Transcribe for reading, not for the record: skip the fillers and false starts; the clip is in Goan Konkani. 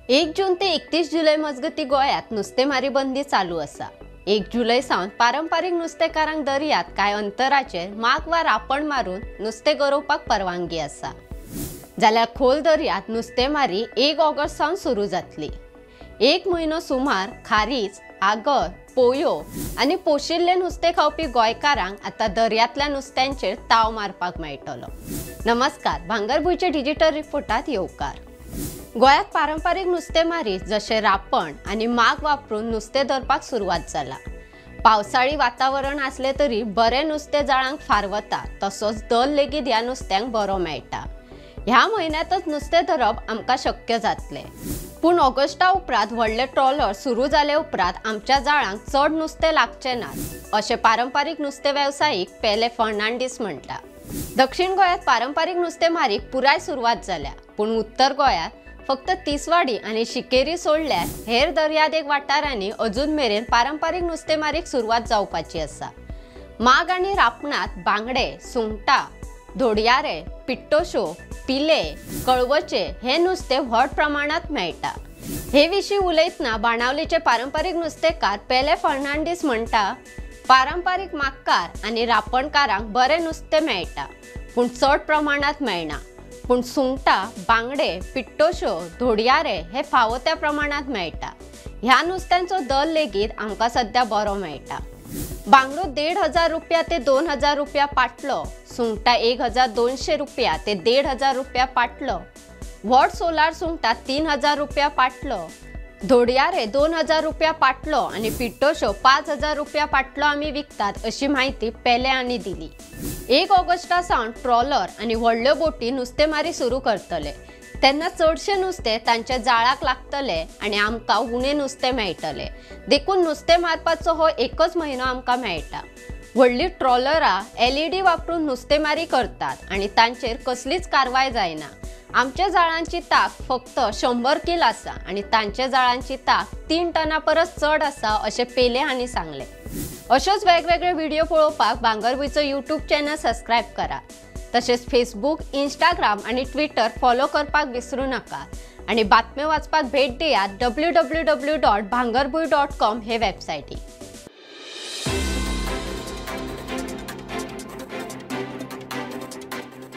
1 जून ते 31 जुलय मजगती गोंयांत नुस्तेमारी बंदी चालू आसा। 1 जुलय सावन पारंपारीक नुस्तेकारांक दर्यांत कांय अंतराचेर माग वा रापण मारून नुस्तें गरोवपाक परवानगी आसा, जाल्यार खोल दर्यांत नुस्तेमारी 1 ऑगस्ट सावन सुरू जातली। 1 म्हयनो सुमार खारीज, आगर, पोयो आनी पोशिल्लें नुस्तें खावपी गोंयकारांक आतां दर्यांतल्या नुस्त्यांचेर ताव मारपाक मेळटलो। नमस्कार, भांगरभूंयच्या डिजिटल रिपोर्टात येवकार। गोंयांत पारंपारीक नुस्तेमारी जशें रापण आनी माग वापरून नुस्तें धरपाक सुरवात जाला। पावसाळी वातावरण आसलें तरी बरें नुस्तें जाळांक फारवता, तसोच दर लेगीत ह्या नुस्त्यांक बरो मेळटा। ह्या म्हयन्यांतच नुस्तें धरप आमकां शक्य जातलें, पूण ऑगस्टा उपरांत व्हडले ट्रॉलर सुरू जाले उपरांत आमच्या जाळांक चड नुस्तें लागचें ना, अशें पारंपारीक नुस्तें वेवसायीक पेले फर्नांडीस म्हणटा। दक्षिण गोंयांत पारंपारीक नुस्तेमारीक पुराय सुरवात जाल्या, पूण उत्तर गोंयांत फक्त तिसवाडी आनी शिकेरी सोडल्यार हेर दर्यादेग वाठारांनी अजून मेरेन पारंपारीक नुस्तेमारीक सुरवात जावपाची आसा। माग आनी रापणांत बांगडे, सुंगटां, धोडयारे, पिट्टोशो, पिले, कळवचे हे नुस्तें व्हड प्रमाणांत मेळटा। हे विशीं उलयतना बाणावलीचे पारंपारीक नुस्तेकार पेले फर्नांडीस म्हणटा, पारंपारीक मागकार आनी रापणकारांक बरें नुस्तें मेळटा, पूण चड प्रमाणांत मेळना। पूण सुंगटां, बांगडे, पिट्टोशो, धोडयारे हे फावो त्या प्रमाणांत मेळटा। ह्या नुस्त्यांचो दर लेगीत आमकां सद्या बरो मेळटा। बांगडो 1500 रुपया ते 2000 रुपया पाटलो, सुंगटां 1200 रुपया ते 1500 रुपया पाटलो, व्हड सोलार सुंगटां 3000 रुपया पाटलो, धोडयारे 2000 रुपया पाटलो आनी पिट्टोशो 5000 रुपया पाटलो आमी विकतात, अशी म्हायती पेले हांणी दिली। 1 ऑगस्टा सावन ट्रॉलर आनी व्हडल्यो बोटी नुस्तेमारी सुरू करतले, तेन्ना चडशें नुस्तें तांच्या जाळाक लागतलें आनी आमकां उणें नुस्तें मेळटलें। देखून नुस्तें मारपाचो हो एकच म्हयनो आमकां मेळटा। व्हडलीं ट्रॉलरां LED वापरून नुस्तेमारी करतात आनी तांचेर कसलीच कारवाय जायना। आमच्या जाळांची ताक फक्त 100 कील आसा आनी तांच्या जाळांची ताक 3 टना परस चड आसा, अशें पेले हांणी सांगलें। अशेच वेगवेगळे व्हिडिओ पळोवपाक भांगरभूंयचो यूट्यूब चॅनल सबस्क्रायब करा, तशेंच फेसबूक, इंस्टाग्राम आनी ट्विटर फॉलो करपाक विसरूं नाका आनी बातम्यो वाचपाक भेट दियात www.bhangarbhuy.com हे वेबसायटीक।